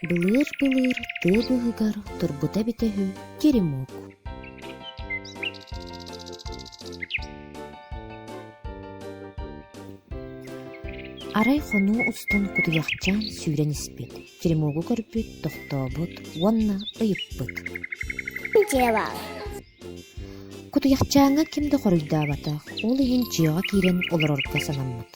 Былыыр-былыр тыа быыһыгар турбута эбитэ үһү теремок. Арай хонуу устун кутуйахчаан сүүрэн испит, теремогу көрбүт, тохтообут уонна ыйыппыт. Кутуйахчааҥҥа ким да хоруйдаабатах, ол иһин дьиэҕэ киирэн олорорго санаммыт.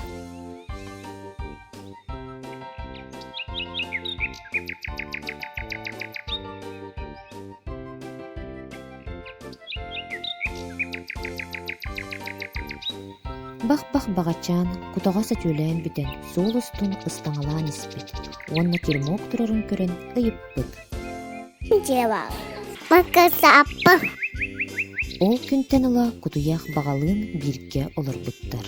Бах-бах баҕачаан, кутаҕа сөтүөлээн бүтэн, суол устун ыстаҥалаан испит уонна теремок турарын көрөн ыйыппыт. Ол күнтэн ыла кутуйах баҕалыын бииргэ олорбуттар.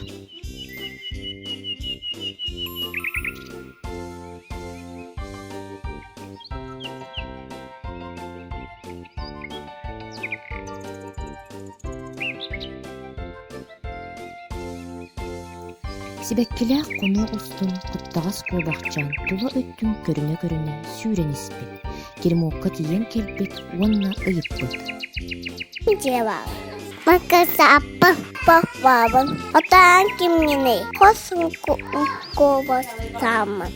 Сибэккилээх хонуу устун куттаҕас куобахчаан тула өттүн көрүнэ-көрүнэ сүүрэн испит, теремокка тиийэн кэлбит уонна ыйыппыт: Отаан кимҥиний? Хос куобастааммын.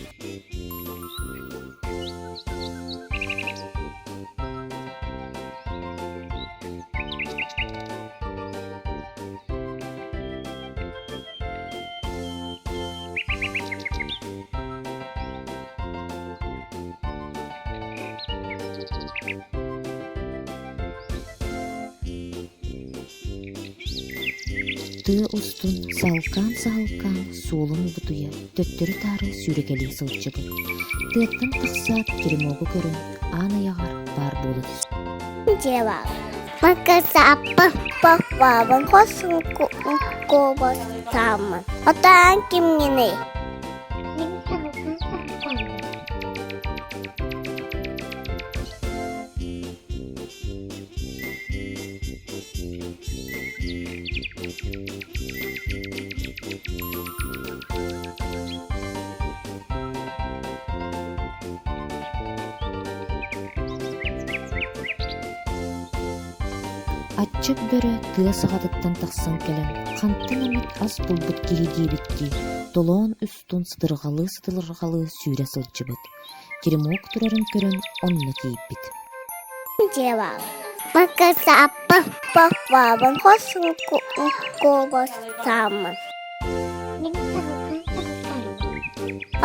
Тыа устун салкаан-саһылкаан суолун бутуйа төттөрү-таары сүүрэкэлии сылдьыбыт. Тыаттан тахсаат теремогу көрөн аан айаҕар баар буола түспүт. Макасааппа папабын хос куобастааммын. Отаан кимҥиний? Аччык бөрө тыа саҕатыттан тахсан кэлэн, хантан эмит ас булбут киһи диэбиттии, толоон устун сытырҕалыы-сытырҕалыы сүүрэ сылдьыбыт. Теремок турарын көрөн онно тиийбит. Макасааппа папабын хос куобастааммын.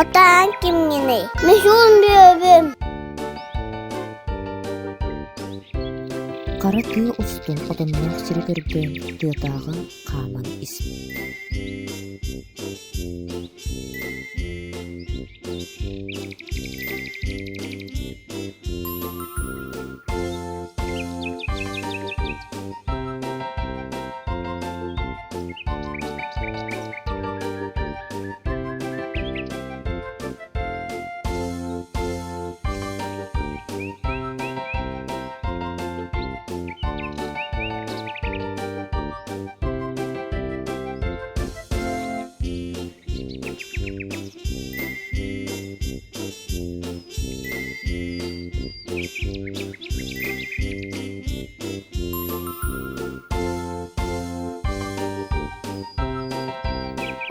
Отаан кимҥиний? Мишун бүөбүм. Хара тыа устун отонноох сири көрдөөн тыатааҕы хааман испит.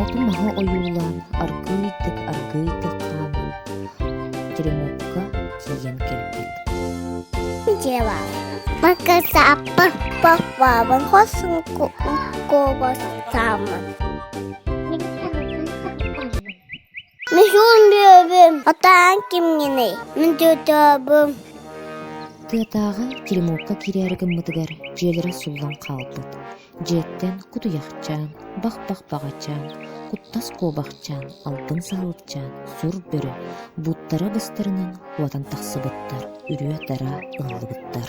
Оту-маһы ойуулаан аргыыйдык-аргыыйдык хааман теремокка тиийэн кэлбит. Макасааппа папабын хос куобастааммын. Мишун бүөбүм. Отаан кимҥиний? Мин тетябым. Тыатааҕы теремокка киирээри гыммытыгар дьиэлэрэ сууллан хаалбыт. Дьиэттэн кутуйахчаан, бах-бах баҕачаан, куттас куобахчаан, алтын саһылыкчаан, сур бөрө, бууттара быстарынан куотан тахсыбыттар, үрүө-тараа ыллыбыттар.